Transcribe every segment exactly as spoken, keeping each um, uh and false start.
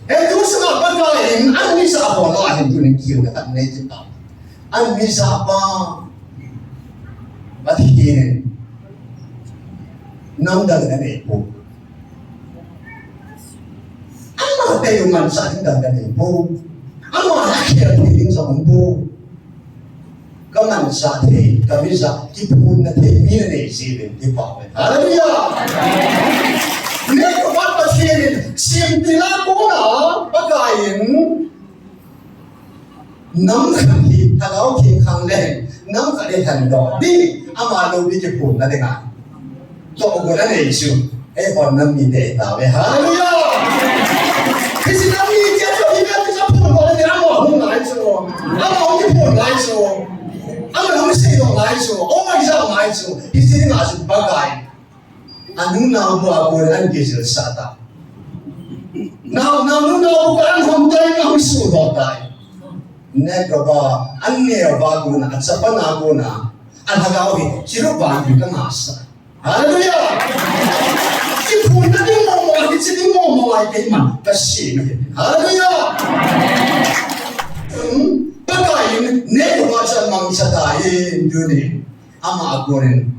Hiche sunga Pakai in, an misa ho lah a hin tunin kihilna khat nei tin ta. An misa pa, Pathen in, namdang anei poi. Ama tei u mansah ding dang kanei poi. Ama akhel thei ding jong um poi. Ka mansah thei, ka misa, kiphonna thei, mi anei jeh in kipah e. Hallelujah! Neokah Pathen in, semtil a kona, Pakai in, nam khat hi, Lhagao Theng khang le, nam khat hi lhendoh ding, ama loupi kiphonna dinga. Tohgon anei chu, eihon nam mite itauve. Hallelujah! Hiche nam mite chu, hi nam mite chu phondoh le, ama hung ngai chu. Ama hung kiphon ngai chu. Ama hung seidoh ngai chu. Oi jao ngai chu. Hiche dinga chu Pakai. Anungnau bou a kon in an kijilsah tai. Nau, nau, nungnau bou a kon in an hom tai, an hung sudoh tai. Neokah, an neo a kon a, achapa a kon a, alhagao hi, chiruba hi ka masa. Hallelujah! Kiphonna ding momo, kichi ding momo, ai keiman, ka sih na hi. Hallelujah! Hmm? Pakai in, neokah cha mangcha tai, tuni. Ama a kon in,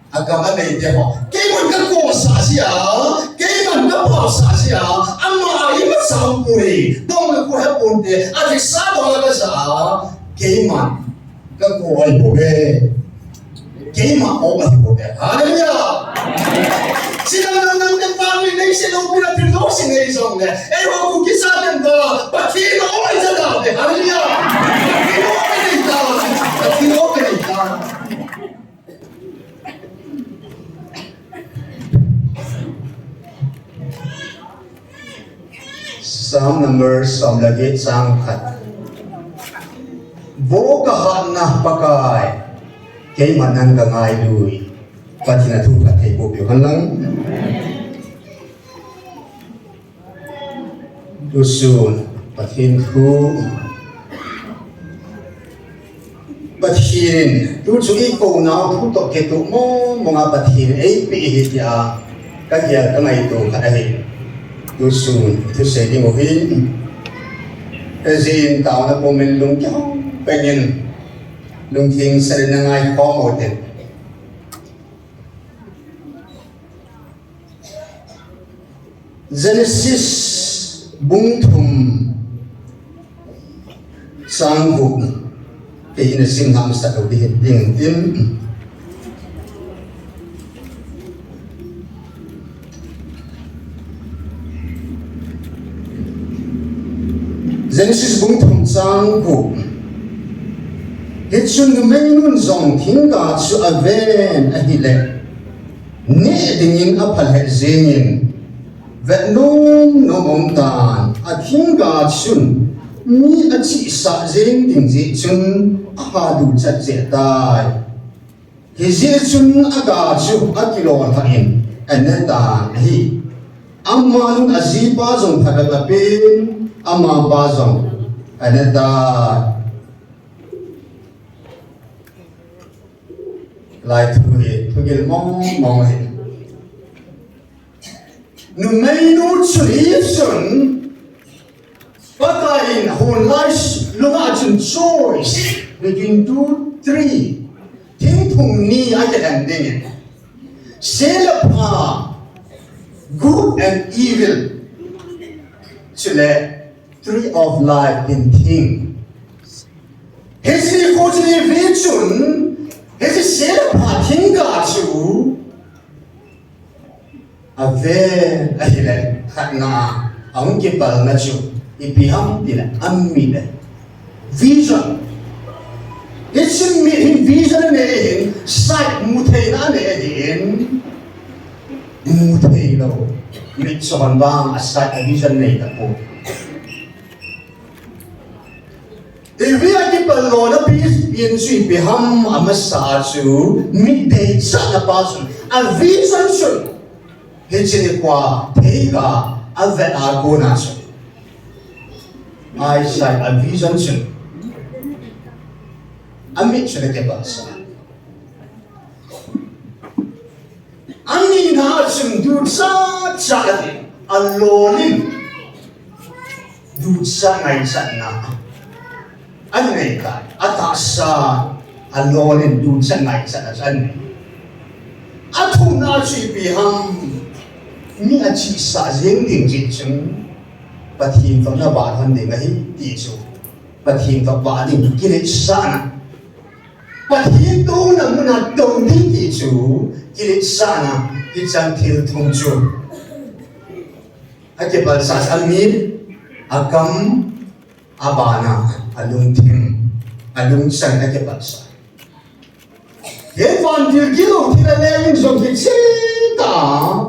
Agam a neite ho. Keiman ka kosah jeh a, keiman ka paosah jeh a, ama a imacha umpoi. Dong le ko heponte, adiksa dong le kaja a, keiman ka ko ahi bouve. Keiman o ahi bouve. Hallelujah. Sina nang nang den pa ni nei se lo pina pin lo si nei jong le. Eiho Kuki sa den pa, Pathen o ahi jeh a ve. Hallelujah. Pathen o ahi ta. Pathen o ahi ta. Psalm number som le get chang khat. Vo ka hatna Pakai, keiman nang ka ngailui. Pathen a thu phatthei boh piu hen lang. Tusun, Pathen thu. Pathen in, tu chu i kou nau thu toh kitoh mong mong a Pathen in eipeh ahi tia, ka gel ka ngaito khat ahi. Tusun, thusei ding u hi. Ka jin taona pum in lung kihong peng in, lungtheng sel in na ngaikhom u tin. Genesis bung thum chang gup. Kei hin a sim ham sa lo ding, ding, ding. Genesis bung thum chang gup. Hichun numeinun jong thingga chu aven ahile, neh dingin apha lheh jengin, vet nom nom aum tan, athingga chun mi achihsah jeng ding jeh chun aha duchat cheh tai. Hijeh chun aga chu akilolhah in ane tan ahi. Amanun ajipa jong phabep apen, amapa jong ane tai. Lai thu hi, thugil mong mong ahi. Numeinu chun, Eve chun, Pakai in hon lai lunga chun choice between two, three. Thingphung ni akilhen dingin. Se le pha, good and evil. Chule, Tree of Life in thing. Hiche khu chu Eve chun, hiche se le pha thingga chu, aven ahile, khatna, ahung kipalna chu, ipi ham tile, amit le. Vision. Hiche mit hin vision anei hin, sight mutheina anei hin, muthei lou. Mit chu hon vang a sight a vision nei tapoi. Eve a kipal lona pi in chu ipi ham amasa chu, mit deichatna pa chu, a vision chu, hiche nikho theiga avet a kona chu, eyesight, a vision chu, amit chu le kipalsa. Anina chun duchat chat ahi. Alolin ducha ngaichatna anei tai. Atahsa alolin ducha ngaichatna chu anei. Athumna chu ipi ham? Mi achisah jeng ding jeh chun Pathen toh nabah lhon ding ahi ti chu. Pathen toh bah ding kiletsahna. Pathen touna muna tou ding ti chu kiletsahna, hichan thil thum chu. Akipalsah chu amin, akam, abana, alungthim, alungchan akipalsah. Hiche vantil kilou thil a lengin jong hiche ta.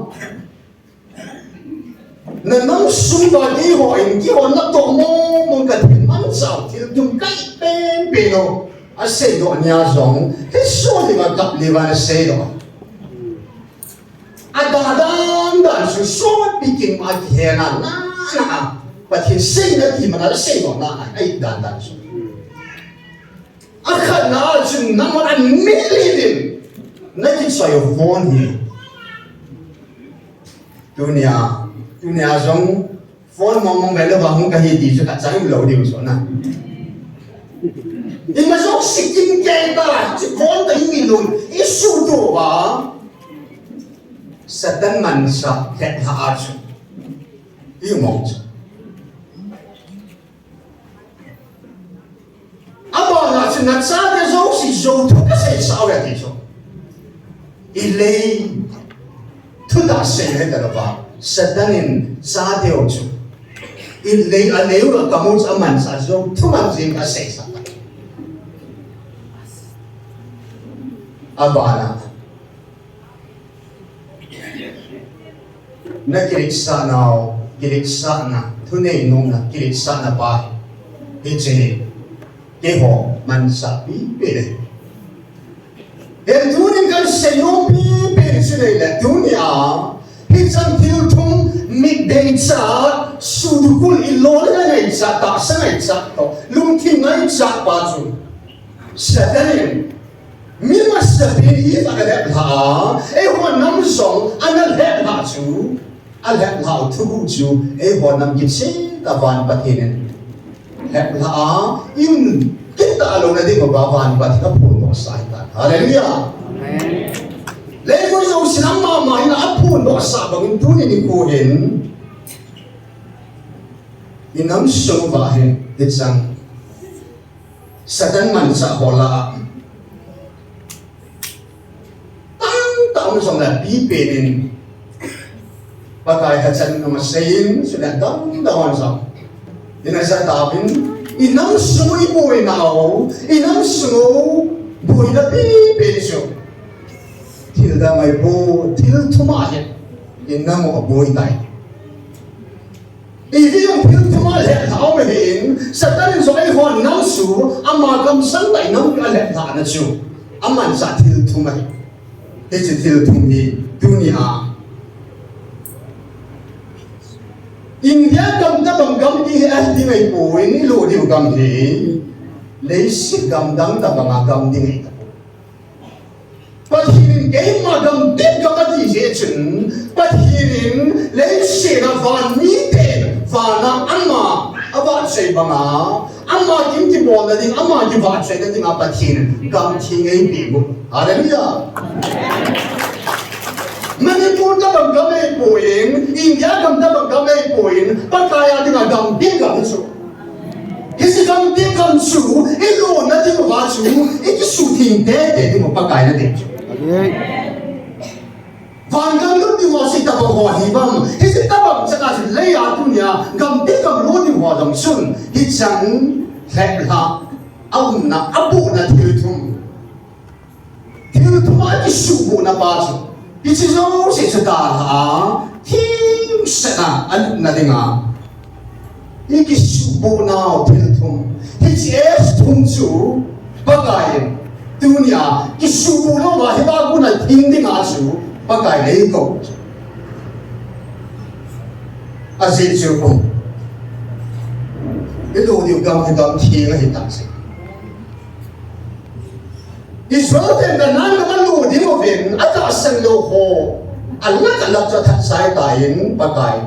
Nanam sung uva keiho in, keiho natoh mong mong kathil manchah thil thum kahi penpen u. Aseidoh nia jong, hiche sung uva kap liva aseidoh. Adan dan dan chu sopi king ma kihena na na. Pathen seina ti mana aseidoh na na, ahi dan dan chu. Akhatna chun nangman amil in nakichoi u phone hi. Tunia, tunia jong phone mong mong vele vang hung kahi ti chu kachan lou diu chu na. Ima jong sikin kei ta, chi phone ta hi mi lou, isuhtoh uva. Satan manchah het ha a chu. Imong chu. Abana chu nachate jouse jou thu kaseisah uve ati chu. Ilei thutah sei hita louva. Satan in chate u chu. Ilei alei u akam u chu amanchah jou thu man jing kaseisah. Abana. Nakiletsah nau, kiletsahna, thunei nomna, kiletsahna pa hi. Hiche hi, keiho manchah pipi le. Hiche tunin kasei nom pipi chu le, tunia, hichan thil thum, mitbengchah, sudukul, ilolin ngaichat, tahsa ngaichat toh, lungthim ngaichat pa chu. Satan in, mi masapen Eve ana lheplha a, eiho nam jong ana lheplha chu, alheplha u thuguh chu, eiho nam kicheh tah a van Pathen in lheplha a, in kitah louna diuva van Pathen aphondohsah ahitai. Hallelujah. Amen. Leikol jouse nam mama in aphondohsah bangin tuni nikho hin, inam sung uva hin, hichan Satan manchah ho lah a, tamtah um jongle pipen in, Pakai hachan in um asei in, chule damdam hon jong. Ina jatauvin, inam sung u iboina u, inam sung u boina pipen chu. Thil dang ahi bou, thil thum ahi, inam u aboi tai. Eve in thil thum a alheplha u ahin, Satan in jong eiho nam chu, ama kamsang tah inam alheplhana chu, amanchah thil thum ahi. Hiche thil thum hi, tunia. India gam tabang gam ding hi ahi ding ahipoi, ilu diu gam hi. Leiset gam dang tabang a gam ding ahi tapoi. Pathen in keima gam ding gam ati jeh chun, Pathen in leiset a van mite, van a ama avahchoi banga, ama kin kibolna ding, ama kivahchoina dinga Pathen in gam theng eipeh u. Hallelujah. Manipur tabang gam ahipoi, India gam tabang gam ahipoi, Pakai a dinga gam ding gam chu. Hiche gam ding gam chu, ilona diuva chu, ikisuhtheng teitei diu Pakai na ding chu. Amen. Van gam lut diu ho hiche tabang ho hi bang, hiche tabang chaka chu lei a tunia, gam ding gam lo diu ho dong chun, hichan lheplha, aumna, abohna thil thum. Thil thum a kisuhbohna pa chu. Hiche jouse chu dalha a, themset a, alupna dinga. Ikisuhboh nau thil thum. Hiche thum chu, Pakai in, tunia, kisuhboh louva, hiva kona theng dinga chu, Pakai in eikou. Ajeh chu, ilu diu gam hi gam theng ahi tah chu. Israel ten Canaan gam alut diuvin, atahsan lou ho, alah alah chu athat chai tan, Pakai.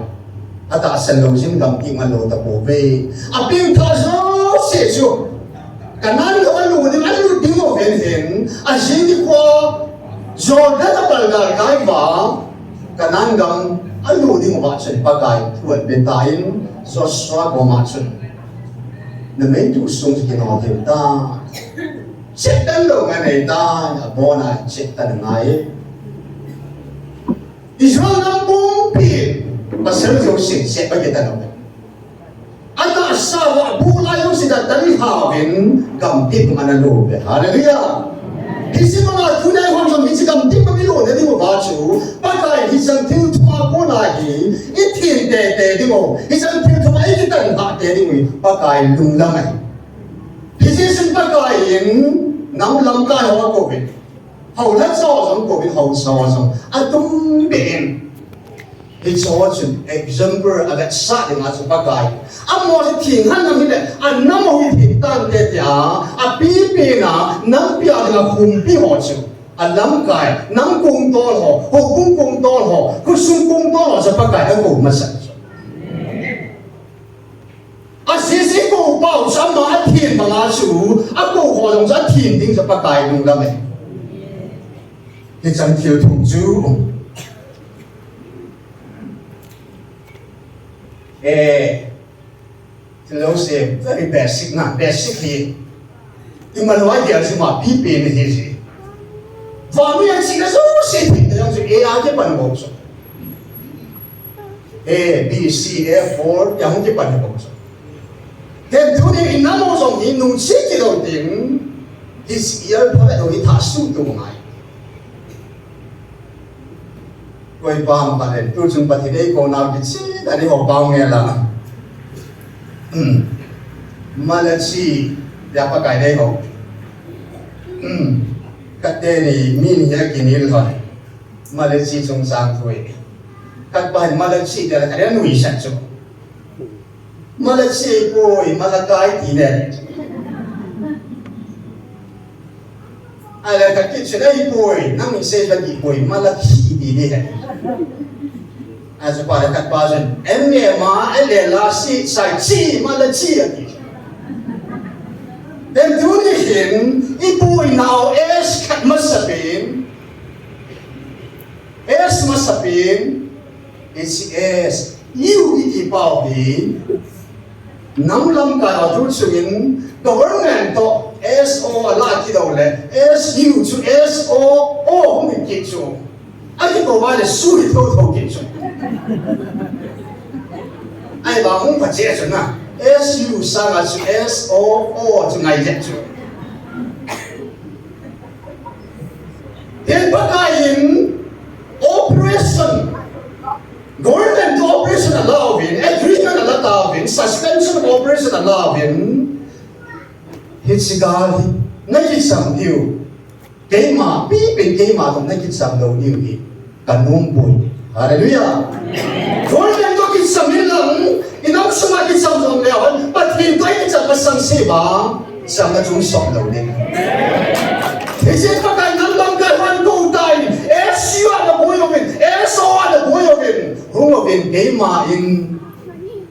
Atahsan lou jing gam ti man lou tapouve. Apeng tha jouse chu Canaan gam alut ding, alut ding uva hin, ajing nikho Jordan apal galkai uva, Canaan gam alut ding uva chun Pakai thu ape tan, Joshua koma chun, "Namei tu sung kinol hih un," ati. Chetan lou ngai ngai ta, abona chetan ngai. Israel gam pumpi, pasal jouse, sepai kiti lou. Atahsa uva, bu lai jouse atan hauvin, gamtin ana lut uve. Hallelujah. Hiche banga tuni hon jong hiche gamtin a ilut nading uva chu, Pakai hichan thil thum a kona hi, ithem teitei diu, hichan thil thum a ikitan teitei diu, Pakai lunglam ahi. Hiche chun Pakai in, nam lamkai ho akouvin. Hou lhacha ho jong akouvin, haosa ho jong atum beh in. Hiche ho chun example avetsah dinga chu Pakai. Amaho hi theng han nam hile, anam ho hi theng tante tia, apipen a, nampi a dinga khumpi ho chu. Alamkai, nam kongtol ho, houbung kongtol ho, khosung kongtol ho chu Pakai akou masat chu. Ajeh chu kou pau chu ama athem banga chu, akou ho jong chu athem ding chu Pakai lunglam ahi. Hichan thil thum chu. Eh, thil jouse very basic na, basic hi. Imacha gel chu ma pipen ahi ji. Vangmi a chihna jouse thil jong chu A a kipan bou chu. A, B, C, A four, tia hung kipan bou chu. Hiche tuni in namo jong hi nungche kit lou ding, hiche alphabet ho hi thah suh tou ngai. Koi pam palen, tu chung Pathen eikou nau kicheh tah in eiho pau nge la. Hmm. Malachi, tia Pakai in eiho. Hmm. Kate ni, mi ni hi akinel lhon. Malachi chungchang thu hi. Khat pa hin Malachi tia la khat in anuisat chu. Malachi ahipoi, Malakai ti le. Ahile khat kit chun ahipoi, nang sei ba ti poi, Malachi ti le. Achu pa le khat pa chun, M A ma, L A la, C, sai, chi, Malachi ati. Then tuni hin, iboinau S khat masapen, S masapen, H S, U iti pau hi, nam lamkai a tu chungin, government toh S O ala kit uleh, S U chu S O O hung kit chu. Akikou uva le su hi thotho kit chu. Ahivang hung pha cheh chu na, S U sanga chu S O O chu ngai jeh chu. Then Pakai in operation, government toh operation ala uvin, agreement ala tauvin, suspension of operation ala uvin, hiche gal hi nakicham diu, keima, pipen keima toh nakicham lou diu hi kanom poi. Hallelujah. Government toh kicham in lang, inam sunga kicham jong leu hen, Pathen toh ikicham masang seh uva, chamna chung sot lou ding. Hiche Pakai nam lamkai hon kou tan, S U a naboi uvin, S O a naboi uvin, hung uvin, keima in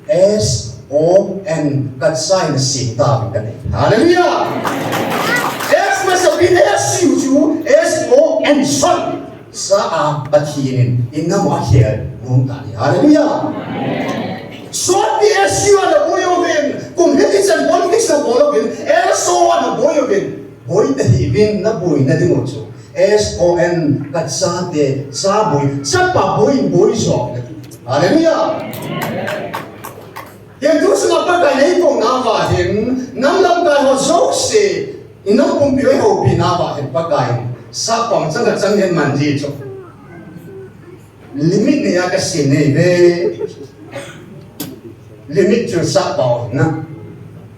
S O N kacha in asem tauvin kati. Hallelujah. S masapen S U chu S O N, son. Sa a Pathen in, inam a khel nom tah ahi. Hallelujah. Sot pi S U a naboi uvin, kum hiti chan politics nabol uvin, S O a naboi uvin, boi tahih uvin, naboi nading u chu S O N, kachate cha boi, chapa boi, boi jo. Hallelujah. Hiche tu sunga Pakai in eikou nauva hin, nam lamkai ho jouse, inam pumpi ho eihoupi nauva hin Pakai in, sap pang chang a chang hin man ji chu. Limit nei a kasem nei ve. Limit chu sap pau na.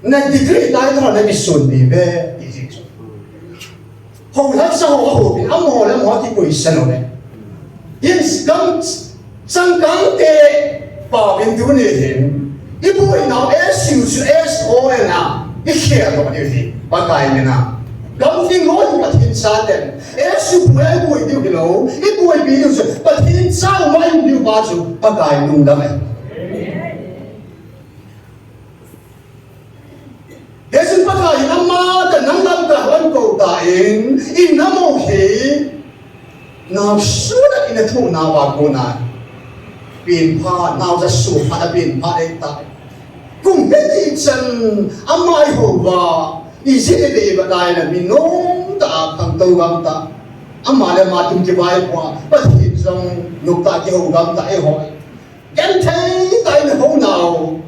Na degree tai tho na kisun ni ve, ti ji chu. Hou lhacha ho, hou pin, amaho le amaho kikoisan u le. Hin gam changkang te pau in tuni hin, iboinau S U chu S O N a ikhel lou diu hi, Pakai mina. Gam ding lou Pathen chaten, S U boi a iboi diu hilou, iboipi diu chu Pathen cha u ma in diu pa chu Pakai lungdam ahi. Ama ta nang lamkai hon ko ta in, in na mo he. Nau suna in a thu na wa ko na. Pin pha, nau ja su pha da pin pha dei ta. Kum he ti chan, ama i ho wa. I ji le le ba dai la mi nom ta, khang to gam ta. Ama le ama tum kivai pua, Pathen jong, nop ta kiho gam ta e hoi. Genthei tah in hou nau.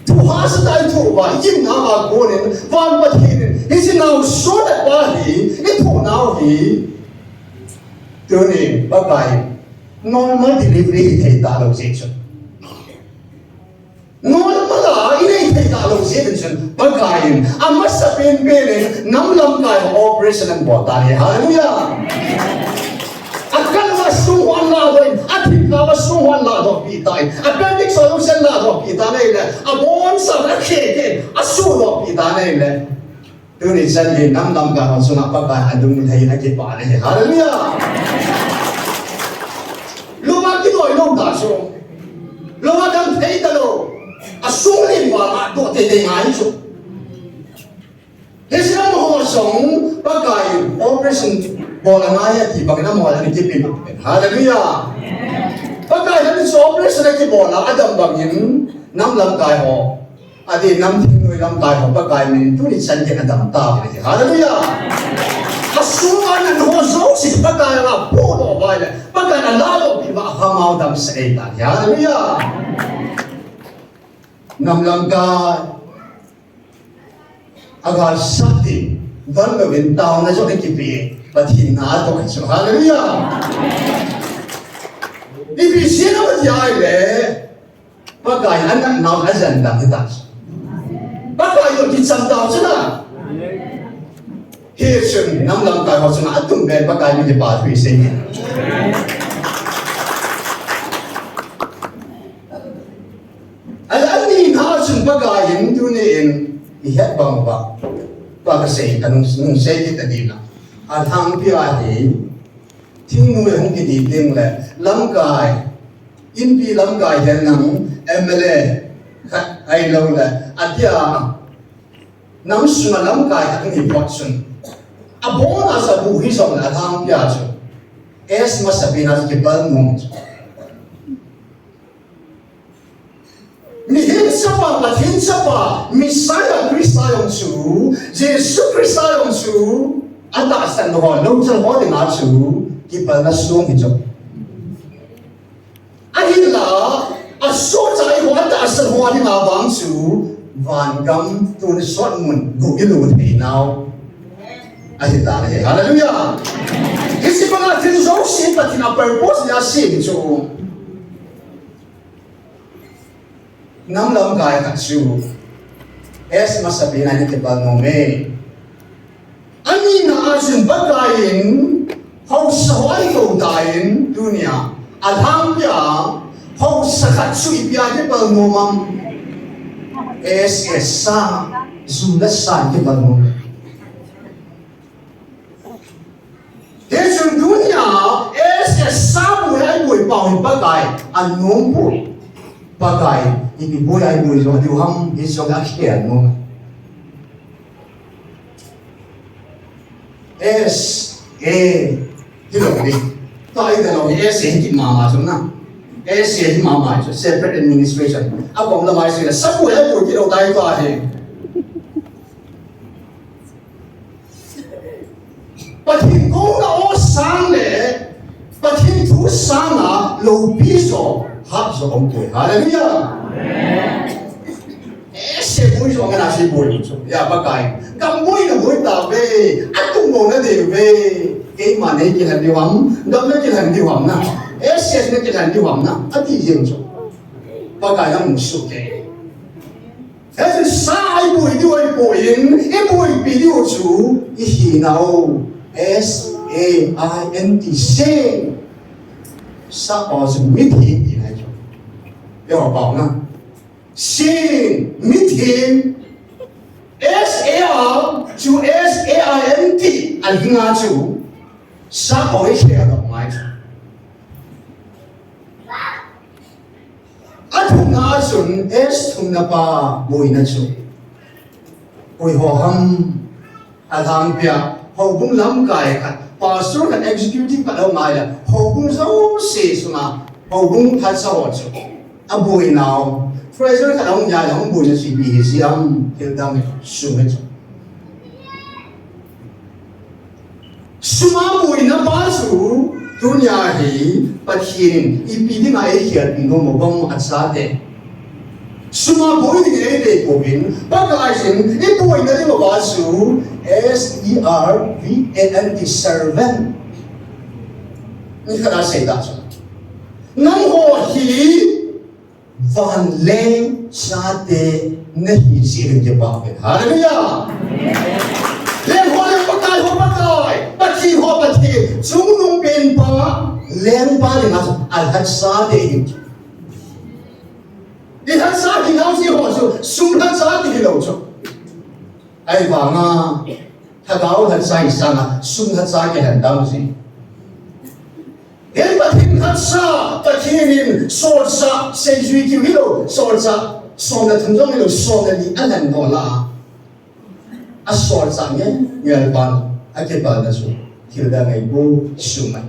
Thu hahsa tah in thu uva, gimna a konin, van Pathen in, hiche nau sot a pa hi, i thu nau hi. Tunin, Pakai, normal delivery hi thei talou jeh chun. Normal a, i nei thei talou jeh chun, Pakai in, amasa penpen in, nam lamkai operation abol tan ahi. Hallelujah. A kan va sung hon la doh in, a thim ka va sung hon la doh pi ta in, appendix solution la doh pi ta nei le, a bon sa a khe khe, a su doh pi ta nei le. Tuni chan hi nam lamkai ho chunga Pakai a dung thei a kipa nei. Hallelujah. Lou a kiloi lou ta chu. Lou a dam thei talou. A sung lim va a doh tei tei ngai chu. Hiche amaho jong Pakai operation bol angai ati bangin amaho jong kipe. Hallelujah. Pakai hiche operation akibol a adam bangin nam lamkai ho. Ati nam thingnoi lamkai ho Pakai min tuni chan geiyin adam tauve. Hallelujah. Asunga nangho jouse Pakai a podoh uva ahile. Pakai in alalo pi uva amau damsah e ta. Hallelujah. Nam lamkai. Agal sah ding, van louvin taona jong akipe, Pathen na atoh chu. Hallelujah. Ipi jeh ham tia ahile, Pakai in anatnau ajan dan hita chu. Pakai toh kicham tau chu na. Hichun, nam lamkai ho chunga atum pen Pakai min kipa thu isei. Ahi, ani na chun Pakai in tuni in i het bang uva. Tua kasei, kanung, nung sei kit a ding a. Alhangpi a hi, thingnoi hung kidih ding le, lamkai, inpi lamkai hihen lang, M L A, khat ahilou le, atia, nam sunga lamkai khat hung hi phat chun. Abon a sa bu hi jong le alhangpi a chu. S masapen a chu kipal nom chu. Mihem chapa, Pathen chapa, Messiah Christa jong chu, Jesu Christa jong chu, atahsan ho, lungchang ho dinga chu, kipalna song hi chu. Ahinla, asohchai ho, atahsan ho dinga vang chu, vangam tun sot mun, gu ilu thei nau. Ahi ta le, hallelujah. Hiche banga thil jouse Pathen a purpose a sem chu. Nam lamkai khat chu S masapen a ina kipal nom e. Ani na a chun Pakai in haosa ho ahi tou tan tunia alhangpi a haosa khat chu ipi a kipal nom am? S S sa, ju le sa kipal nom. Hichun tunia S S sa boi a iboi pau hi Pakai anom poi. Pakai ipi boi a iboi jong diu ham, hiche jong akhel nom. S A hilou ni. Tua hi talou ni S A hi kit mama chu na. S A hi mama chu separate administration. Abang lamai sila sa boi a iboi kit lou tai tua hi. Pathen kouna o sang le, Pathen thu sanga loupi jo, hap jo um poi. Hallelujah. S A boi jo ngana si boi chu. Ya Pakai. Gam boina boi tauve. Atum boina ding uve. Keima nei kilhen diu ham. Gam nei kilhen diu ham na. S A nei kilhen diu ham na. Ati jeng chu. Pakai na musuh ke. Hiche sa a iboi diu ahipoi, iboipi diu chu ihinau S A I N T, saint. Sa a chu mithen tina chu. Yo pau na. Saint, mithen. S A R chu S A I N T, ahinga chu. Sa a ihinau mai chu. Athumna a chun S thumna pa boina chu. Koi ho ham, alhangpia, houbung lamkai khat, pastor khat, executive khat ho ngai le, houbung jouse sunga, houbung khat sa ho chu. Aboinau, treasurer khat hung ngai le, hung boina chu ipi hi siam, thil dang hi, sum hi chu. Sum a boina pa chu, tunia hi Pathen in ipi dinga eikhelpi nom ham, achate. Sum a boi ding eidei pouvin, Pakai in iboina ding uva chu, S E R V A N T, servant. Nikhat a seida chu. Nangho hi Vanleng chate nahi jeh in kipah uvin. Hallelujah. Leng ho leng Pakai ho Pakai, Pathen ho Pathen, chungnungpen pa, lengpa dinga chu alhatsa te hi. Ilhatsa hinau jeh ho chu, sum lhatsa ti hilou chu. Ahivanga, lhagao lhatsa hi sanga, sum lhatsa kihen dau ji. Hin Pathen lhatsa, Pathen in solchah, seijui kiu hilou, solchah, som le thum jong hilou, som le ni alhen doh la. Asolchah nge, nge pan, akipalna chu, thil dang ahi bou, sum ahi.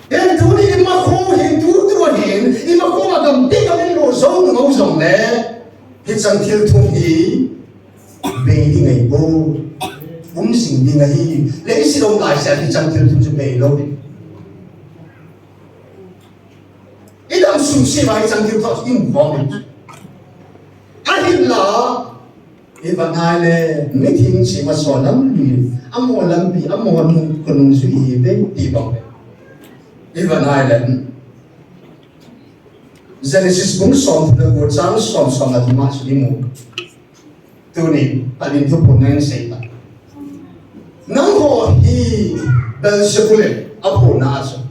Hin tuni imakho hin tutu hin, imakho a gamti gam in lo jong, ngau jong le, hicheng thil thum hi, bei ding ahi bou, um jing ding ahi, leiset a um laisea hicheng thil thum chu bei lou ding. Idam sum seh uva hicheng thil thum chu imu khom ding. Ahinla, Iva ngai le, mitheng chima so lampi, amaho lampi, amaho nung, khonung chu ihiuve, ti bang. Iva ngai le, Genesis bung som le ko chang som, som le thum a chu imu. Tuni, Pathen thuphon nang sei ta. Nangho hi Beelzebul in aphonna a chu.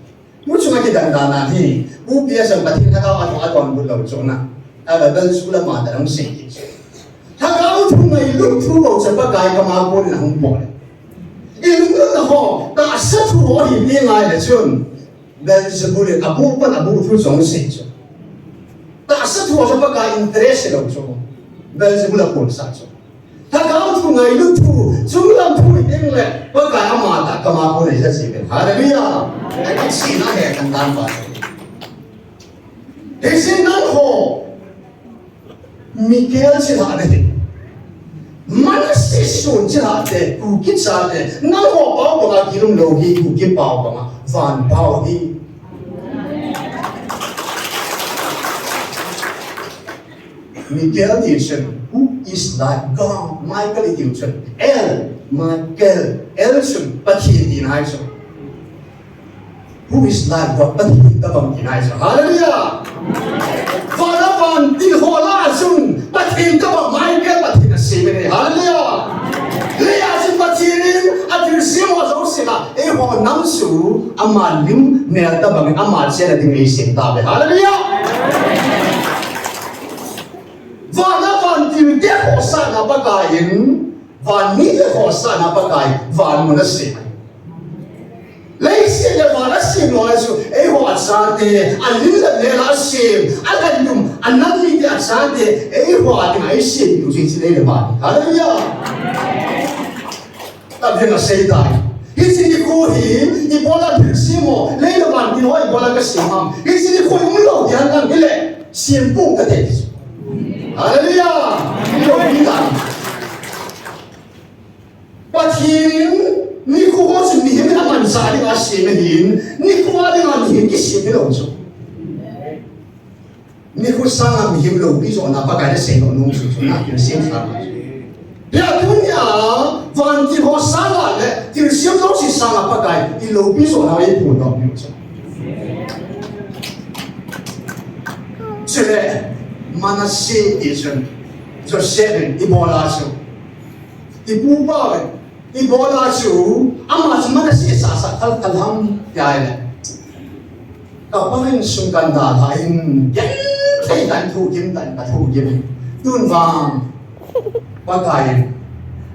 Mu chunga kidan dan a hi, U P S a Pathen lhagao a thu adonbut lou chun a, a Beelzebul ama dan hung sei kit. Lhagao thu ngailut thu bou chu Pakai kama kon in ahung bol e. I lunglutna ho, tahsa thu ho hi ti ngai le chun, Beelzebul in abuh pan abuh thu jong sei chu. Tahsa thu ho chu Pakai interest lou chu. Beelzebul aphonsa chu. Lhagao thu ngailut thu, chunglam thu hi ding le, Pakai ama tah kama kon in eija ji uvin. Hallelujah. Ahi sina he kan dan pa. Hijeh in nangho, Mikel chilhah nahi. Manasseh son chilhah te, Kuki chate, nangho pao banga kilom lou hi, Kuki pao banga, van pao hi. Mikel ti chun, who is like God? Michael i ti chun, El, Michael, El chun, Pathen tina ahi chu. Who is like God? Pathen tobang tina ahi chu. Hallelujah! Van a vantil ho lah a chun, Pathen tobang Michael Pathen asem e. Hallelujah! Leiset a chun Pathen in athilsem ho jouse lah, eiho nang chu, ama lim mel tobang in ama chena ding eisem tauve. Hallelujah! Van a vantil te khohsahna Pakai in, van mite khohsahna Pakai, van mun asem e. Leiset le van asem lou a chu, eiho achate, alim le mel a asem, alhadum, anam mite achate, eiho a dinga eisem diu chu hiche lei le van. Hallelujah! Tabang a sei tai. Hiche nikho hi, ibola thilsem ho, lei le van thil ho, ibola kasem ham. Hiche nikho hi umlou ding ham hile, sem pou kate. Hallelujah! Ibola ding ham. Pathen in nikho ho chu mihem in amansah dinga asem ahin, nikho a dinga mihem kisem hilou chu. Nikho sanga mihem loupi johna Pakai in asei nom nom chu chu na thilsem sanga. Hia tunia vantil ho sanga le thilsem jouse sanga Pakai in iloupi johna eiphon nom nom chu. Chule Manasseh ti chun Joseph in ibola chu. Ipu pa ve, ibola chu, ama chu Manasseh sasa kal kal ham tia ile. Kapa insung kan dalha in, genthei tan thugim tan kathu gim. Tun vang, Pakai in,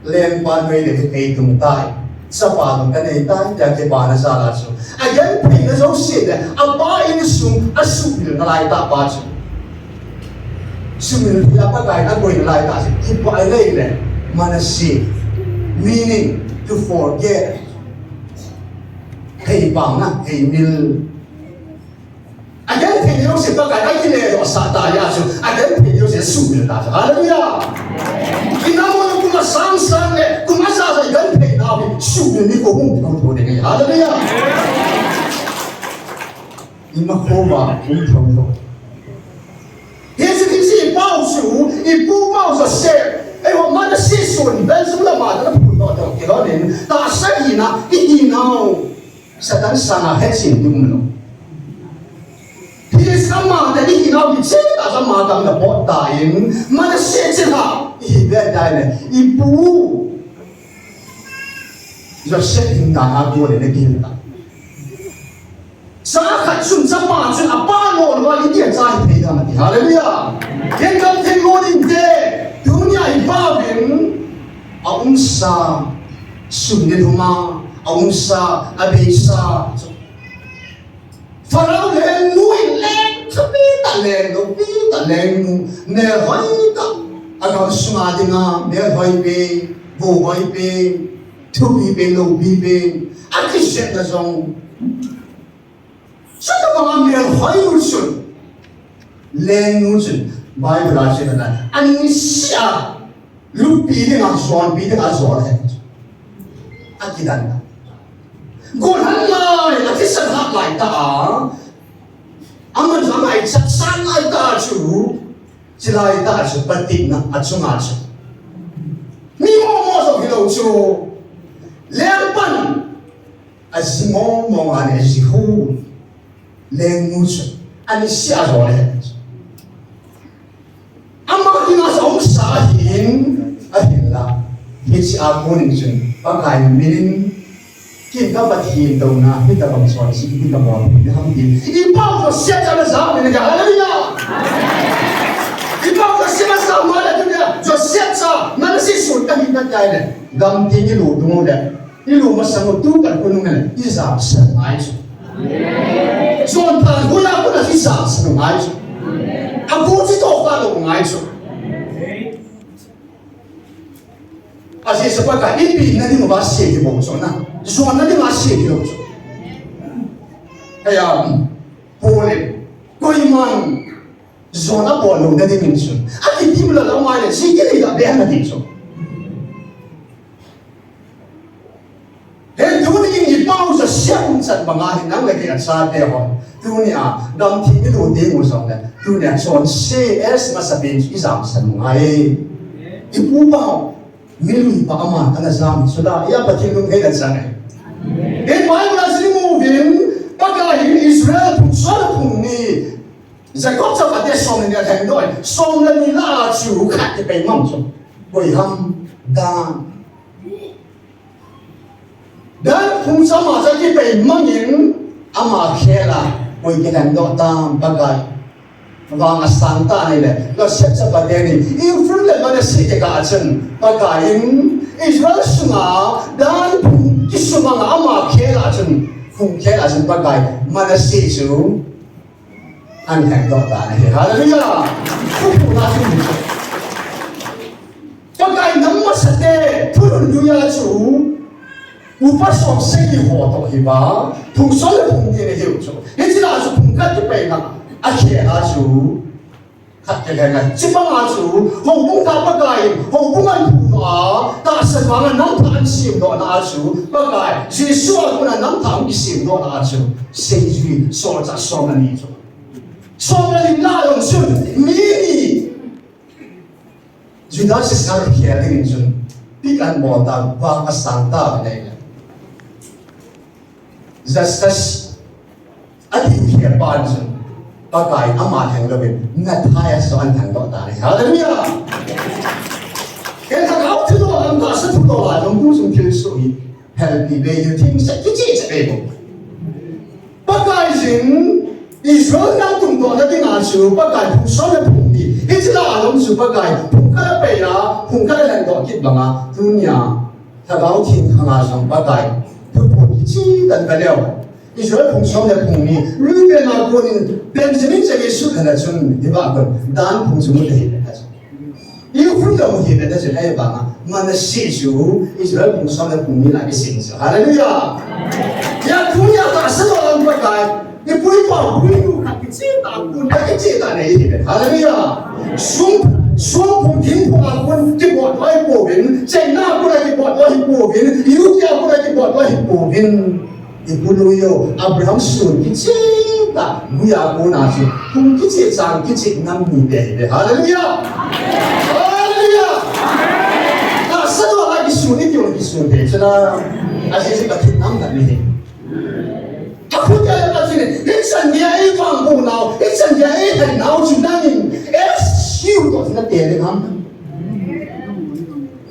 lengpa noi le kei tung tai, chapa tung kanei tai, tia kipana jal a chu. Agentheina jouse le, apa insung, asuhpil nalai tah pa chu. Sumil thei a Pakai in akoina lai tah chu, ipi ahileh, Manasseh, meaning to forget. Hei pang na, hei mil. Agenthei jouse Pakai in akile doh sah tah jeh chun, agenthei jouse sumil ta chu. Hallelujah. Inam u kum asang sang le, kum aja ja igenthei nau hi sumil nikho hung thou thou ding ahi. Hallelujah. Ima kho ba hung thou thou. Hiche hi ipi u chu, ipu pau Joseph. Eiho Manasseh sun, Benjamin lama dana phun doh doh kilhon in, tahsa hina, ihinau. Satan sanga hetchen ding umlou. Hiche ama teni hinau hi cheh tah ama gamna pot tan, Manasseh chilhah, ihi ve tah le, ipu Joseph hin tah a gol le kihil ta. Cha khat chun chapa chun apa lolou a itia cha hithei dam ati. Hallelujah. Ken gam thei lou ding te. Tunia ipa vin aumsa, sum le lhum a aumsa, abeisa. Pharaoh lengnu in leng thupi tah, leng loupi tah, lengnu melhoi tah. Agam sunga dinga melhoi pen, vohoi pen, thupi pen, loupi pen, akisepna jong. Chutobanga melhoi nu chun, lengnu chun, Bible a chun ana, anisea, lupi dinga, sonpi dinga, ajol hen. Akidan. Golhang lai, akisan hah lai tah a, aman jong aichat san lai tah chu, chilai tah chu, patepna achunga chu. Mi momo jong hilou chu, lengpan, aji mong mong a le aji hu. Lengnu chu anisea ajol le. Ama dinga aumsa ahin, ahinla. Hiche a konin chun Pakai minin, ken ka Pathen touna, hitabang chonse, hitabang, hitabang. Ipa Joseph cha ana jao le, hallelujah. Ipa Joseph ana jao le, tunia Joseph cha, Manasseh sun kahi kati le. Gam teng ilut u le. Ilu masang u tu khat khonung le, ijamsan ngai chu. Chonphat hoiya kona ijamsan ngai chu. Abu chu tohkha lou ngai chu. Ajeh chu Pakai in ipi nading uva sei ding bou chu na. Jonna dinga sei ding bou chu. Hia, Paul in, koiman, jonna bol lou nading in chu. Akitim lou lou mai le, sei ding le be nading chu. He tuni in ipa u Joseph umchan banga hi nang le kei achate ho. Tunia, gam thim ilut ding u jongle. Tunia, chonse masapen chu ijamsan u ngai. Ipu pa u, miluipa ama ana jam chu la, hia Pathen lungheina chang e. He Bible a imu uvin, Pakai in Israel phung som le phung ni. Jacob chapate som le ni alhengdoh in, som le ni lah a chu khat kipei mang chu. Koi ham, Dan. Dan phung chama chu akipei mangin ama khel a, koi kilhengdoh tam Pakai. Vang asang tah ahile, Joseph chapate ni, Ephraim le Manasseh kikah a chun, Pakai in, Israel sunga, Dan phung kisumang a ama khel a chun, phung khel a chun Pakai, Manasseh chu, Ana lhengdoh tan ahi. Hallelujah. Thuphon a chu. Pakai nam masate, thulhun lui a chu. Upa som sagi ho toh hi ba. Phung som le phung ni ahiu chu. Hiche lah a chu phung khat kipeina. Akhel a chu. Khat kilheng a. Chubang a chu. Houbung tah Pakai. Houbung ahin phung a. Tahsan vang a nam thah ahin semdoh na a chu. Pakai. Jesu a kona nam thah ahin semdoh na a chu. Seijui, solchah som le ni chu. Som le ni lah jong chun, mi ni. Judas Iscariot khel dingin chun, pick and ball ta, vang asang ta, nei le. Justus, ati khel pa chun, Pakai ama lheng louvin, Matthias chu ana lhengdoh ta nei. Hallelujah! Ken thagau thudoh lam ta sa thudoh a, jong tu sung thil soh hi. Helpi be you think sa kichi sa be bo. Pakai jin Israel nam tungdohna dinga chu Pakai phung som le phung ni. Hiche lah a jong chu Pakai phung khat apei a, phung khat alhengdoh kit banga. Tunia, Lhagao Theng khang a jong Pakai thuphon kichi dan ka leo. Israel phung som le phung ni, Reuben a konin Benjamin chang Jesu kana chun, hiva kon, Dan phung chu mu te hi ta chun. Yu phung ka mu hi ta chun, ai ba ma, Manasseh chu, Israel phung som le phung ni la kisin chu. Hallelujah. Ya tu ya ta sa lo ang pa kai. Ni pui pa, pui nu ka kichi ta, kun ka kichi ta nei hi. Hallelujah. Sum, sum phung thim phung a kun kibot loi povin, China kun a kibot loi povin, U K kun a kibot loi povin. Ipu lui yo, Abraham sun kicheh ta, guya kona chu, kum kicheh chang kicheh ngam ni te hi ve. Hallelujah! Hallelujah! Tahsa dola kisun ni ti kisun te chana. Aji ji Pathen nam na ni hi. Apu te Pathen ni, hichan dia ei vang bu nau, hichan dia ei han nau chu nangin, es, siu to na te le ngam.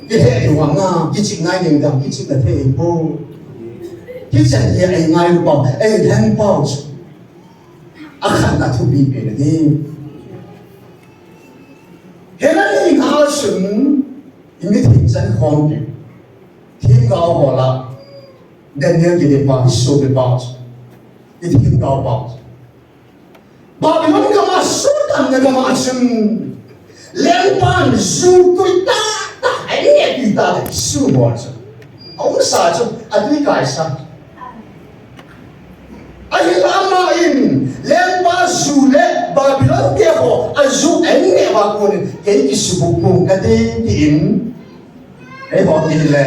Kihe ni wanga, kicheh ngai ni dam, kicheh na te po. Hichan hi a ingailu pau, eilhen pau chu. Akhatna thupi pen ahi. Hena ni nga chun, i mitheng chan khom ki. Themgao ho la, Daniel kiti pa, i sopi pau chu. I themgao pau chu. Babylon gam a sotan na gam a chun lengpan ju tui tah tah a neh tui tah le su bol chu. A um sa chu a tui kai sa. Ahinla ama in lengpa ju le Babylon te ho a ju a neh va konin kei kisubuk pong kate tin ei ho ti le.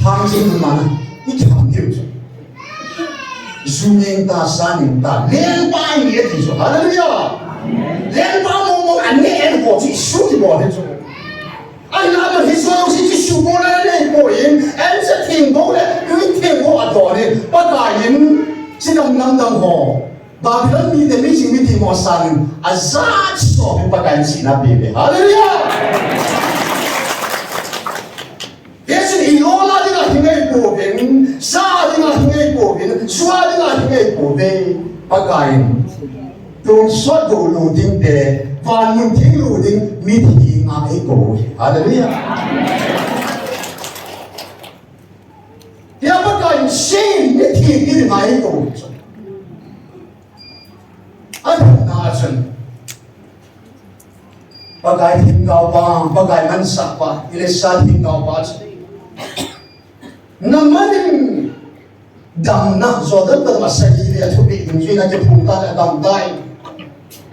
Hang jing mana, i kiham diu chu. Ju ning ta, sa ning ta, lengpa i ni ati chu. Hallelujah. Lengpa mong mong a neh en ho chu Jesu kibol hi chu. Ahinla ama hi chu Jesu kibol a nei poi, en sa theng bol le, i theng bol a to ni, Pakai in, chi dang nam dang ho. Babylon mite miching mitheng ho sangin ajat sopi Pakai in chihna pe ve. Hallelujah! Hichun i lol a dinga hi ngai pouvin, sa a dinga hi ngai pouvin, ju a dinga hi ngai pouve. Pakai in tonsot doh lut ding te, van mun theng lut ding mitheng a eikou hi. Hallelujah! Hia Pakai in sei mitheng i dinga eikou hi. Athumna a chun, Pakai themgao pa, Pakai mansa pa, Elisha themgao pa chu, Naaman in damna, Jordan tah a sagi le a thupi in juina kiphung ta le dam tai.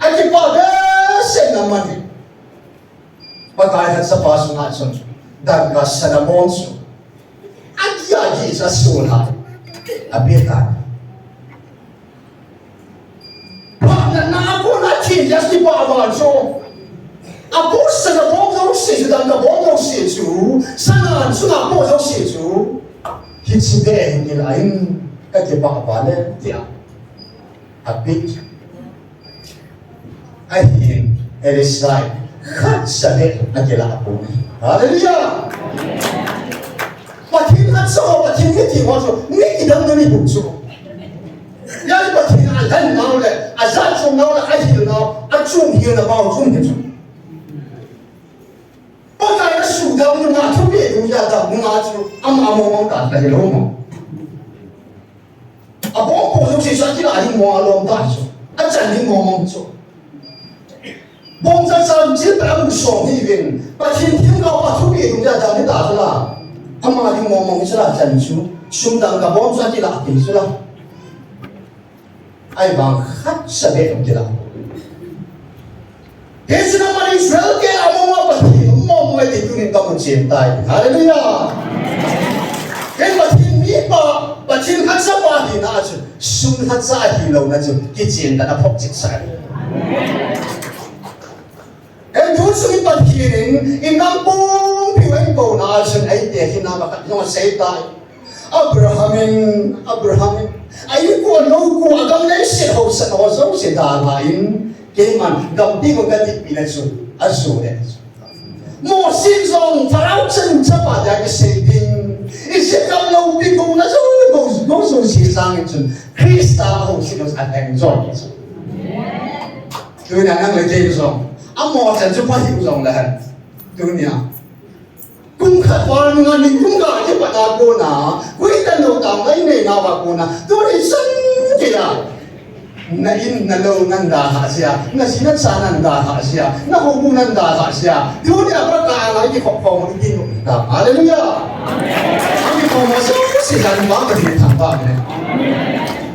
Akipah behseh Naaman in. Pakai hatsapa sunga chun, dangka sana bom chu. Akia ki sa suna. Abeta. Phatna na ko na thi ya si pa ba chu. Apo sana bom jouse chu, dangka bom jouse chu. Sana chu na po jouse chu. Hichi be ni la in ka ke pa ba le tia. Abet. Ahin, Elisha in, khat sa beh akilah pon ahi. Hallelujah! Pathen khat sa ho, Pathen mitheng ho chu, mi kidang na ni buk chu. Hia Pathen a lhen nau le, a jat chom nau le, a hil nau, a chom hil na bau chom hi chu. Pakai na sudam nu nga thupi nu ya dam nu nga chu, ama mo mo ta ta hi lo mo. Abom po jouse chu akilah ding mong alom ta chu. Achan ding mong mong chu. Bom cha cha chil pa amu som hi vin. Pathen themgao pa thupi ding ja dam ni ta chu la. Ama ding mong mong chu la chan chu. Sum dangka bom chu akilah ti chu la. Ahivang khat sa beh akilah. Hichun Naaman Israel te a mong mong Pathen, mong mong e ti tunin kamu chen tai. Hallelujah. Kei Pathen mipa, Pathen hatsapa hina chu, sum hatsa hilou na chu, kichen ta na phok chik sa. Kei tu sum Pathen in, in nam pumpi ven ko na chu, ai te hina ba khat no sei tai. Abraham in, Abraham in, a in ko, a lou ko, a gam leiset ho sa ho jouse dalha in, keiman gam ding ko kati pi na chu, a chu le. Moses jong Pharaoh chanu chapa dia kisei ding. Egypt gam loupi ko na jou, jou, jou, jouse sangin chun, Christa ho si ko a theng jou ni chu. Tunia nang le kei jong, a mo chan chu pa hi jong le han. Tunia. Ko Kum khat val nunga ni kum ga kipat a kona, koi tan lou tah mai nei nauva kona, tuni chan geiya na in na lou nan dalhah jia, na ji na cha nan dalhah jia, na houbung nan dalhah jia, tunia Pakai anga i kikhop khom u i tin u ta. Hallelujah. I kikhom u jouse jan uva Pathen thangvah in.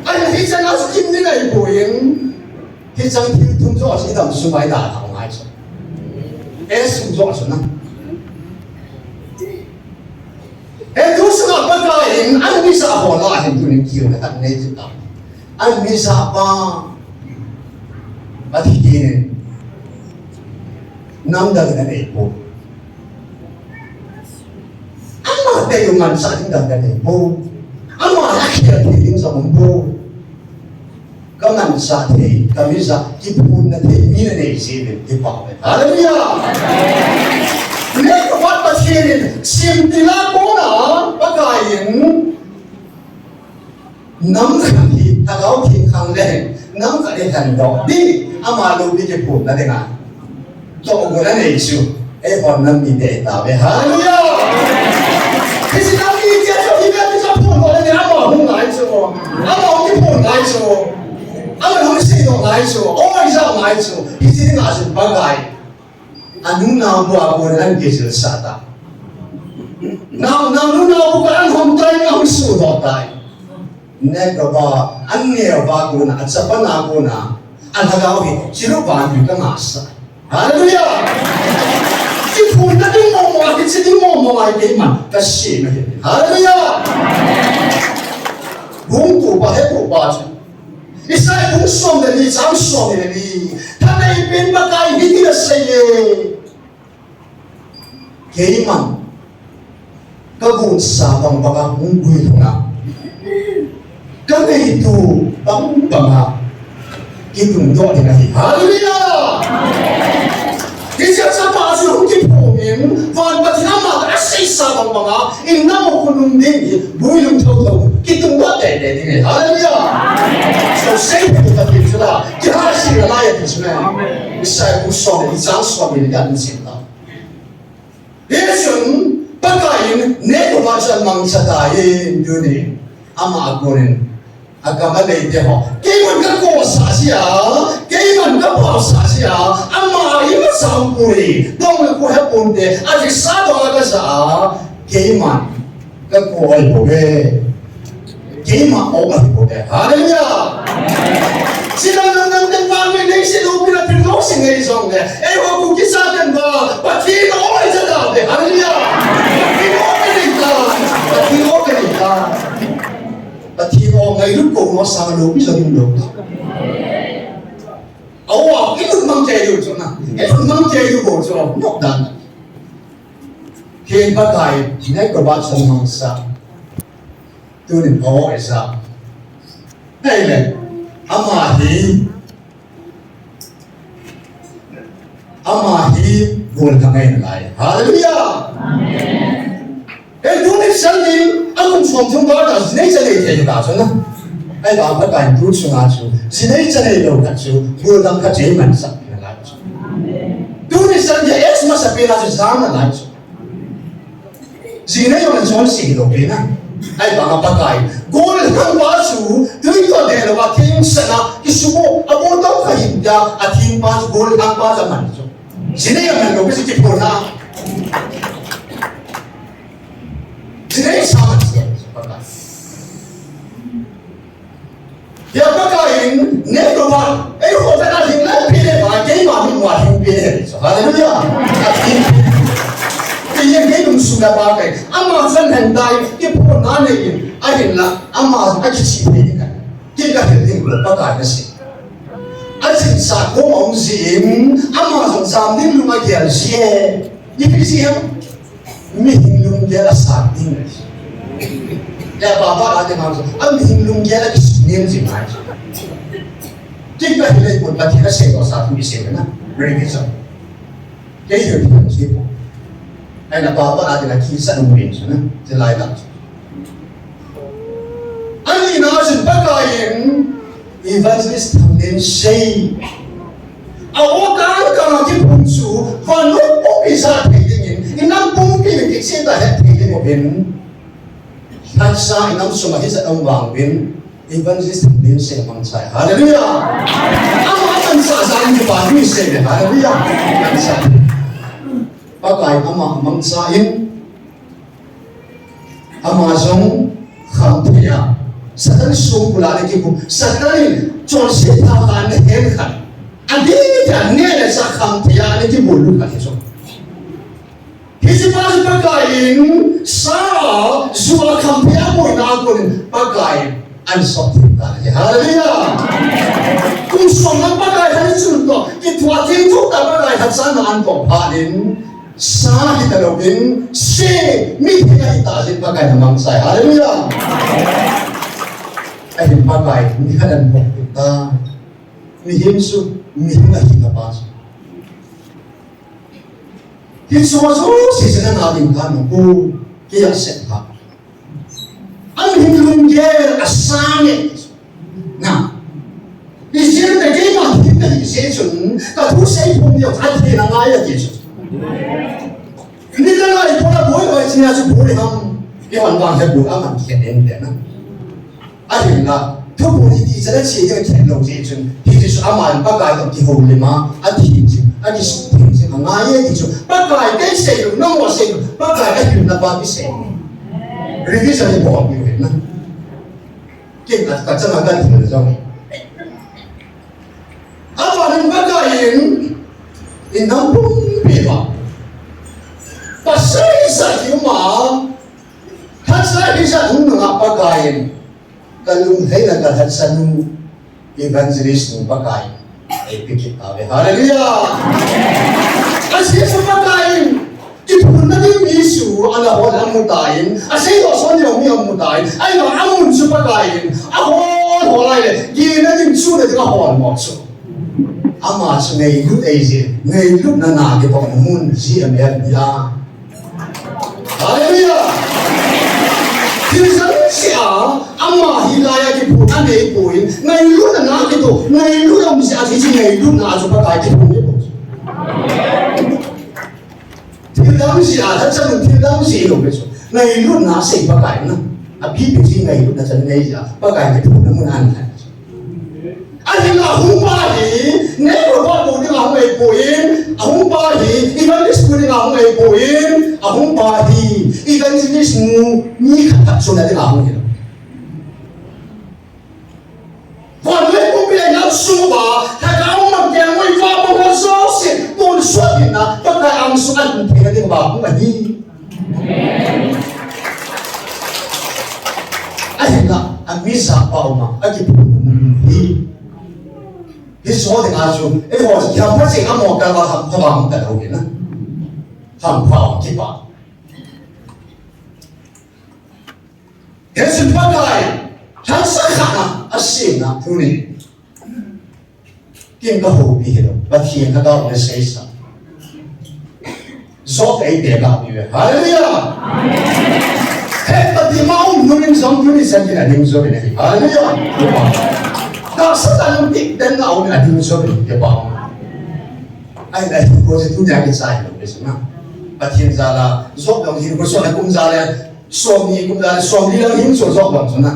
Ahin hichan a chu kim ni nei poi in, hichan thil thum joh chu i dam sung uva i dalhah u ngai chu. E sung joh chu na. E tu sunga Pakai in, an misa ho lah a hin tunin kihilna khat nei chu ta. An misa pa, Pathen in, namdang na nei poi. Ama tei u mansah ding dang ka nei poi. Ama a khel thei ding jong um poi. Ka mansah thei, ka misa, kiphonna thei, mi na nei jeh in, kipah e. Hallelujah! Nekrophat Pathen in, simtil a kona, Pakai in, nam khat hi, Lhagao Theng khang le, nam khat hi lhendoh ding, ama loupi kiphonna dinga. Tohgon anei chu, eihon nam mite itauve. Hallelujah! Hiche nam mite chu, hi ve chu phondoh le, ama hung ngai chu. Ama hung kiphon ngai chu. Ama hung seidoh ngai chu. Oi, jao ngai chu. Hiche dinga chu Pakai. Anungnau bou a kon ahin kichilsah tai. Nau, nau, nungnau bou a kon ahin hom tai, ahin suhdoh tai. Nekrophat, aneo a kona, achapa a kona, alhagao hi, chiru pan hi ka ngasa. Hallelujah! Kiphonna ding mong mong, kichi ding mong mong ahi keiman, ka seinom ahi. Hallelujah! Bung ko pa he ko pa chu. Isaiah bung som le ni, chang som le ni. Thanei pen Pakai in hitin asei e. Keiman, ka gonsa bang banga hung guilhung a, ka ngaitu bang banga kitungdoh ding ahi. Hallelujah! Hiche chapa chu hung kiphong in, van Pathen in ama a seisa bang banga, in nam u khonung ding hi, guilhung thotho, kitungdoh teitei ding ahi. Hallelujah! So, sei phu ta phu chu la, kihasina lai ati chu ne. Isaiah bung som le ni, chang som le ni, ka ding sin ta. Hichun, Pakai in, Nekrophat chu amangcha tai, tuni, ama a konin, akam a leite ho. Keiman ka kosah jeh a, keiman ka paosah jeh a, ama a imacha um poi, dong le kho he ponte, ajeh sa dong a ka ja a, keiman, ka ko ahi bouve. Keima o ahi bouve. Hallelujah. Chidang dang dang ten vang nei sei lou pina pin lou sei ngei jong le. Eiho Kuki cha ten vang Pathen o ahi jeh a ve. Hallelujah. Pathen o ka nei ta. Pathen o ka nei ta. Pathen o ngailut kou mo sang lou pi jong lou. Awa, i lut mang kei lou chu na. I lut mang kei lou bou chu. Nok dan. Ken Pakai, Nekrophat chu amangcha. Tunin aw, Esau. Ahile, ama hi, ama hi gollhang ahi nalai. Hallelujah! Amen. He tunin chan in, akum som thum val ta, jinei chanei thei ta chu na. Ahivang Pakai in tu chunga chu, jinei chanei lou khat chu, gollhang khat chu eimansah nalai chu. Tunin chan in, Esau masapen a chu jam nalai chu. Jinei jong le chonse hilou pi na. Ahivanga Pakai. Gollhang pa chu, tui toh deh louva, theng sanga, kisubo, abo toh kha hin tia, atheng pa chu, gollhang pa chu aman chu. Jinei aman lou pi chu kiphonna. Jinei sa man chu, Pakai. Hia Pakai in, Nekrophat, eiho vena lhinglel pi le pa, keima min uva lhing pi le. Hallelujah. Athi. Kei in kei lungsung a Pakai. Ama chan hen tai, kiphonna nei in, ahinla, ama akichi thei ding ahi. Kei kahil ding lou Pakai nasei. Achinsah kom aum jeh in, ama jong jam ding lung agel jeh. Ipi jeh ham? Mihing lunggel asat ding. Ya, Papa, ate mang so, a mihing lunggel a kisnem jing ngai. Kei kahil lei pon Pathen asei toh sa thu isei na. Revision. Kei hil thei si po. Ahina Papa, ate na kisa nung rin so na. Ti lai la. Ani na sin Pakai in Evangelist Thanglen sei. A o kan kan a kiphun chu, van loi pumpi sa thei dingin, in lam pumpi in Sita het thei ding uvin, lhasa inam sunga hijat um vang uvin, evangelist Thangbensing amangcha e. Hallelujah! Ama amanchah jeh in kipa mi sei le. Hallelujah! Amangcha. Pakai ama amangcha in, ama jong khamthei a, Satan songkul a ana kibu, Satan in chonset tha khat ana hen khat. Adih dia neh le chah khamthei a ana kibu lut khat hi jong. Hiche pa chu Pakai in sa a, ju a khamthei a boina a kon in Pakai in ana sop thip tan ahi. Hallelujah! Kum som lang Pakai in chun toh, kithuah theng thou tah Pakai in lhasa ana toh phat in, sa hita louvin, se, mitheng ahi ta jeh in Pakai in amangcha e. Hallelujah! Ahin Pakai in mi khat ana pom tan. Mihem chu, mihing ahi tapa chu. Hiche jouse chu nana ding kha nung u, kei a sep kha. An hin lunggel asang e. Na. Ijeh inem itile keima thim kahi jeh chun, kathusei phung diu, athina ngai ati chu. Ni le ngai pon a boi oi china chu boi ham. Kihon vang he boi aman khen en le na. Ahinla, thubul hiti chan a che ding khen lou jeh chun, hiti chu aman Pakai toh kihoulim a, athi jing, akisuhtheng jing, angai e ti chu. Pakai kei sei lou, nangho sei lou, Pakai ahilna pa kisei. Revision ibol diu ahi na. Kei ka, kachang a kathil jong. Aban in Pakai in, inam pumpi uva. Pasal ijat hi um a, pasal ijat hung nung a Pakai in. Kalunglhaina kalhatsahna, evangelist nu Pakai in eipeh kit tauve. Hallelujah! Ajeh chu Pakai in, kiphunna ding mi chu ana hol amu tan, asei doh son ding mi amu tan, ahinla amun chu Pakai in, ahol hol a ahile, gihna ding chuhna ding ahol mo chu. Ama chu ngailut eiji, ngailutna na kitohna mun ji amel dia. Hallelujah! Thil jat seh a, ama hilai a kiphun anei poi, ngailutna na kitoh, ngailut um jeh a hiche ngailutna a chu Pakai kiphun ahi bou. Thil dang jeh a, lhachang thil dang jeh lou beh chu. Ngailutna sei Pakai na. Apipi ji ngailutna chan nei jeh a, Pakai kiphunna mun a ana lhai. Ahinla hung pa hi, nei ko pa ko dinga hung ahipoi, ahung pa hi, evangelist ko dinga hung ahipoi, ahung pa hi, evangelist nu, mi khat khat chunga dinga hung ahi. Von lei pumpi le inam sung uva, lhagao mang keng ngoi va mang ho jouse, tonsot in a, Pakai angsunga hung thei ding uva hung ahi. Ahinla, ami japa uma, akiphun mun hi. Hiche dinga chu, eiho, hiche ham pha cheh a mo kal va ham pha va hung kal ho hi na. Ham pha hung kipa. Hichun Pakai, lhasa khat a, asei na, tuni. Ken kahoupi hilou, Pathen lhagao in asei sa. Job eipeh kha uve. Hallelujah! Amen. He, Pathen ma um nungin jong tuni chan in ading jo in ahi. Hallelujah! Tahsa tah in um tik den na um in ading jo in ahi. Ahinla hinkho chu tunia kichai lou, Pathen jal a, Job jong hinkho chu akum jal a, Somni kum jal, somli lang hin chu Job bang chu na.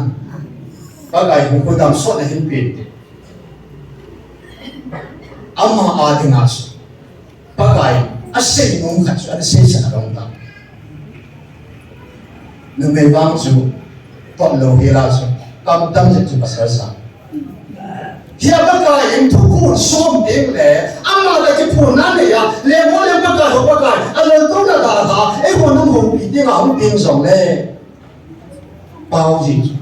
Pakai in khu dam sot na hin pe. Ama a dinga chu. Pakai, asei nom khat chu, ana seisah a dong ta. Numei vang chu, pot lou hi la chu. Kam tam jeh chu pasal sa. Hia Pakai in thukhun som ding le, ama le kiphunna nei a, le mo le Pakai ho Pakai, a lel to na da da, eiho nung houpi ding a hung ding jong le. Pao ji.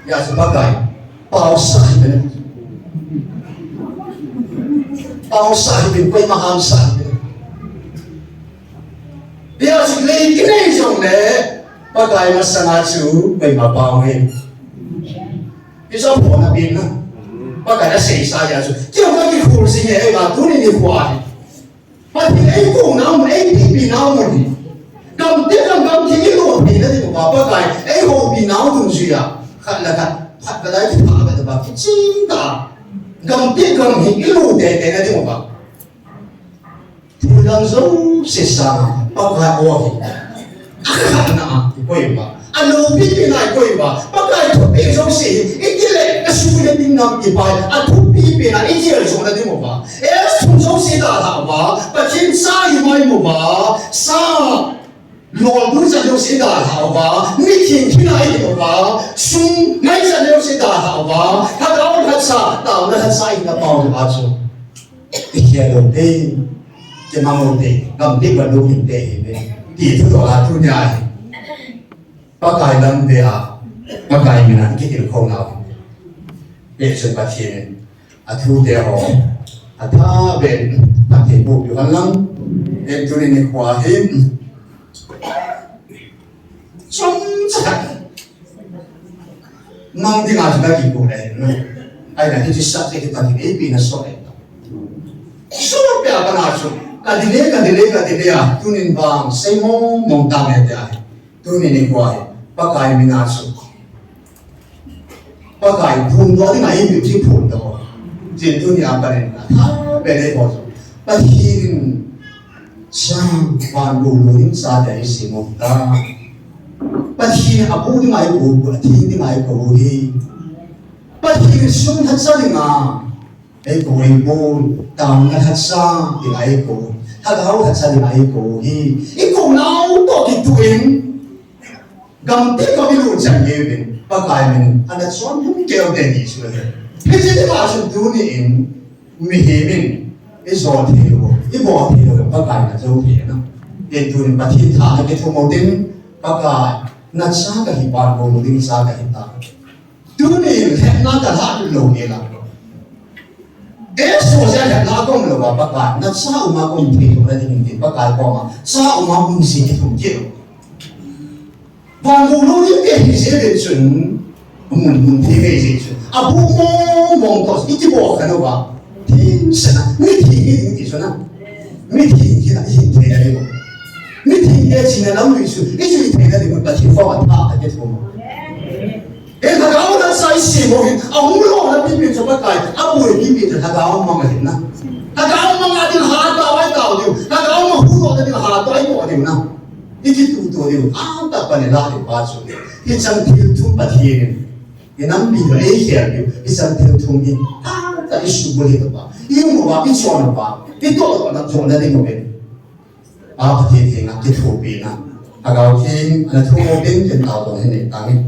Hia chu Pakai, pao sa hi ben. Pao sa hi ben, koima ham sa hi ben. Hia chu le kinei jong le, Pakai masanga chu, koima pao hi. Hiche pho na bin na. Pakai a seisa hia chu. Kei ka kikhol jing e, ei la tuni nikho hi. Pathen in eikou nau mun, eipehpi nau mun hi. Gam te gam, gam te ilopi na ding uva Pakai, eihoupi nau dungjuia. Khat le khat, phat kadai kipha ka ding uva, kiching ta. Gam te gam hi ilo tei tei na ding uva. Thu dang jouse sanga, Pakai aw hi. Akhatna a ikoi uva, aloupina ikoi uva, Pakai thupeh jouse hi, itile, kasui le ding ngam kipai, athupeh pena igel joh na ding uva. Esa thum jouse idalhah uva, Pathen cha ima imu uva, sa loldu chan jouse idalhah uva, mitheng thina ihin uva, sum ngaichat jouse idalhah uva, lhagao lhacha, taona lhacha ihin uva chu. Ikhel u te, kimang u te, gam te, gam lungkim te hi ve. Ti thu toh a tunia hi. Pakai lam ve a, Pakai mina kitilkhou nau. Ve chun Pathen in, athu te ho, atha ve, Pathen bu yu han lang. Ve tunin nikho hi. Chomcha. Mang dinga chu kakipu le. Ahinla hiche subject hi Pathen in eipina sot e. Sot peh a pat a chu. Ka delay, ka delay, ka delay a. Tunin vang, sei mong mong tang e tia. Tunin nikho hi. Pakai mina chu. Pakai phondoh dinga eipeh chu phondoh. Tin tunia Pathen in. Tha be le ho chu. Pathen in Cha, van gou lou ding cha tia eisem u ta. Pathen in abu dinga eikou u, atheng dinga eikou u hi. Pathen in sum lhacha dinga eikou u ahipoi, taona lhacha dinga eikou u, lhagao lhacha dinga eikou u hi. Eikou nau toh kituh in. Gam te toh ilut chan nge uvin, Pakai min, ana chon hung keu te ni chu ahi. Hiche dinga chun tunin, mihem in, ijou thei lou, ibol thei lou, Pakai na jou thei na. Tin tunin Pathen tha na kithum u tin, Pakai, na cha kahi, van gou lou ding cha kahi ta. Tunin lhepna kalha lou nge la. Esa jeh a lhepna kaum lou va Pakai, na cha uma kaum thei lou na ding in tin Pakai koma, cha uma um jeh kithum kit lou. Van gou lou ding te hi jeh ve chun, mun mun thei ve jeh chun. Abu mong mong toh, iti bol kha lou va. Thim sena, mitheng hi ding ti chu na. Mitheng hi na, hi thei na ding. Mitheng hi china lam lui chu, ijui thei na ding, Pathen koma tha ta kithum. He lhagao lhacha isem u hin, ahung lona pipen chu Pakai, aboipi pen chu lhagao mang ahi na. Lhagao mang a ding hatah a itao diu, lhagao mang huhdoh na ding hatah a itoh diu na. Ikituh to diu, hatah a pan ilah diu pa chu. Hicheng thil thum Pathen in, inampi lou eikhel diu, hicheng thil thum hi, hatah a isubul hi to pa. I um uva, ichon uva, itoh toh na chon na ding uve. Pa Pathen henga kithopina. Lhagao Theng, ana thum u ding kin tao tong hin nei tang in.